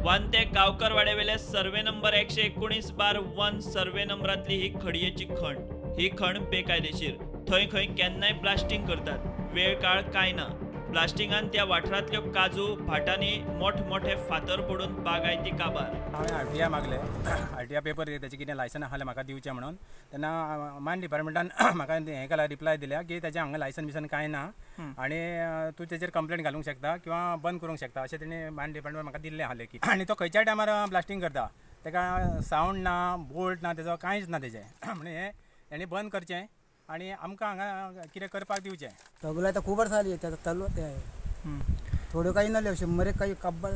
वांते गांवकरवाड्यावेले survey number 119/1 survey नंबरांतली ही खडयेची खण. ही खण बेकायदेशीर. थंय खंय केन्नाय ब्लास्टिंग करतात. वेळ काळ कांय ना. ब्लास्टिंगान त्या वाठारांतल्यो काजू भाटांनी मोठमोठे फातर पडून बागायती काबार. हांवें आरटीआय मागले, आरटीआय पेपर तेचे कितें लायसन आसलें म्हाका दिवचें म्हणून. तेन्ना मायन डिपार्टमेंटान म्हाका हें केला, रिप्लाय दिल्या की तेजें हांगा लायसन बिसन कांय ना आनी तूं तेजेर कंप्लेन घालूंक शकता किंवा बंद करूंक शकता अशें तेणी मायन डिपार्टमेंट म्हाका दिल्लें आसलें की. आनी तो खंयच्याय टायमार ब्लास्टींग करता, तेका सावंड ना, बोल्ट ना, तेजो कांयच ना तेजें. म्हणून हें तेणी बंद करचें आनी आमकां हांगा कितें करपाक दिवचें. सगळं आता खूब वर्सां जाली चालू ते थोड्यो काही नाल्यो 100 काही काब्बा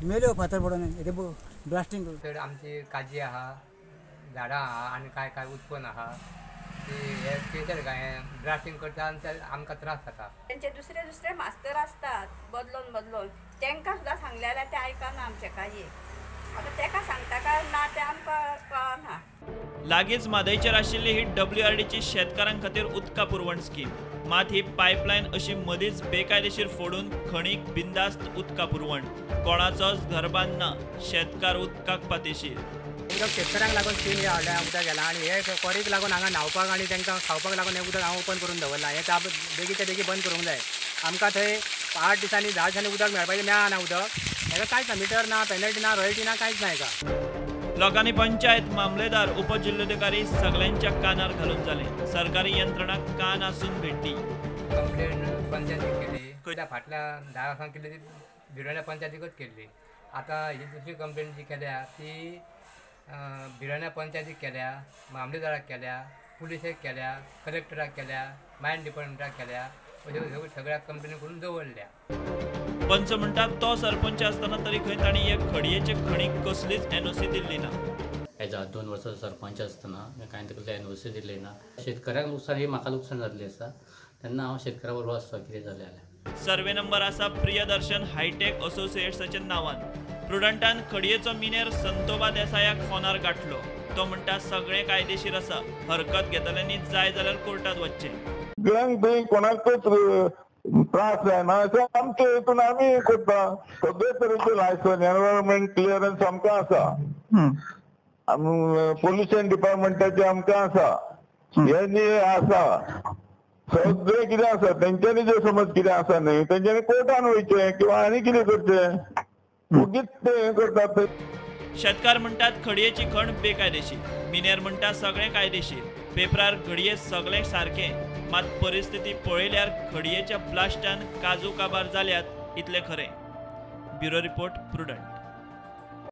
मेल्यो फातर पडून ते ब्लास्टिंग करून. चड आमची काजी आहा, झाडां आहा आनी काय काय उत्पन्न आहा ती हे स्पेशल काय ब्लास्टिंग करता आनी आमकां त्रास जाता. तेंचे दुसरे दुसरे मास्तर आसतात बदलून बदलून, तांकां सुद्दां सांगलें जाल्यार ते आयकना आमचें काही. आतां तेका सांगता काय ना तें आमकां कळना. लागींच म्हादयचेर आशिल्ली ही WRDची शेतकारां खातीर उदका पुरवण स्कीम. मात ही पायपलायन अशी मदींच बेकायदेशीर फोडून खणीक बिंदास्त उदका पुरवण. कोणाचोच घरबान ना, शेतकार उदकाक पातेशीर. उदक शेतकऱ्यांक लागून स्कीम हे हाडल्या उदक गेलां आनी हे कोरीक लागून हांगा न्हांवपाक आनी तांकां खावपाक लागून हें उदक हांगा ओपन करून दवरलां. हें बेगीच्या बेगी बंद करूंक जाय. आमकां थंय 8 दिसांनी 10 दिसांनी उदक मेळपाचें, मेळना उदक. हेका कांयच ना, मिटर ना, पेनल्टी ना, रॉयल्टी ना, कांयच ना हेका. लोकांनी पंचायत, मामलेदार, उपजिल्होधिकारी सगळ्यांच्या कानार घालून जाले. सरकारी यंत्रणा कान आसून भेटली. कंप्लेन पंचायतीक केली, फाटल्या 10 वर्सां केली ती भिरोंड्या पंचायतीकच केल्ली. आतां ही दुसरी कंप्लेन जी केल्या ती भिरोंड्या पंचायतीक केल्या, मामलेदाराक केल्या, पुलिसेक केल्या, कलेक्टराक केल्या, मायन डिपार्टमेंटाक केल्या, अश्यो सगळ्या कंप्लेन करून दवरल्या. पंच म्हणटात तो सरपंच आसतना तरी खंय तांणी हे खडयेचे खणीक कसलीच एनओसी दिल्ली ना. एज अ 2 वर्सां सरपंच आसतना कांय ताका एनओसी दिल्ली ना. शेतकऱ्यांक लुकसाण ही म्हाका लुकसाण जाल्ली आसा, तेन्ना हांव शेतकऱ्या बरोबर आसता कितें जालें जाल्यार. सर्वे नंबर आसा प्रियदर्शन हायटेक असोसिएट्साच्या नांवान. प्रुडंटान खडयेचो मिनेर संतोबा देसायाक फोनार गाठलो. तो म्हणटा सगळें कायदेशीर आसा, हरकत घेतल्यांनी जाय जाल्यार कोर्टात वचचें. कोणाकूच त्रास जायना अशें आमचे हितून आमी करता. सगळे तरेचे लायसन, एनवायरमेंट क्लियरन्स आमकां आसा, पोल्युशन डिपार्टमेंटाचे आमकां आसा, एन ए आसा, सगळें कितें आसा. तेंच्यांनी जे समज कितें आसा न्ही तेंच्यांनी कोर्टान वयचें किंवा आनी कितें करचें, ओगीच ते हें करतात. शेतकार म्हणटात खडयेची खण बेकायदेशीर, मिनेर म्हणटा सगळें कायदेशीर. पेपरार घडये सगळें सारकें, मात परिस्थिती पळयल्यार खडयेच्या ब्लास्टान काजू काबार जाल्यात इतलें खरें. Bureau report, Prudent.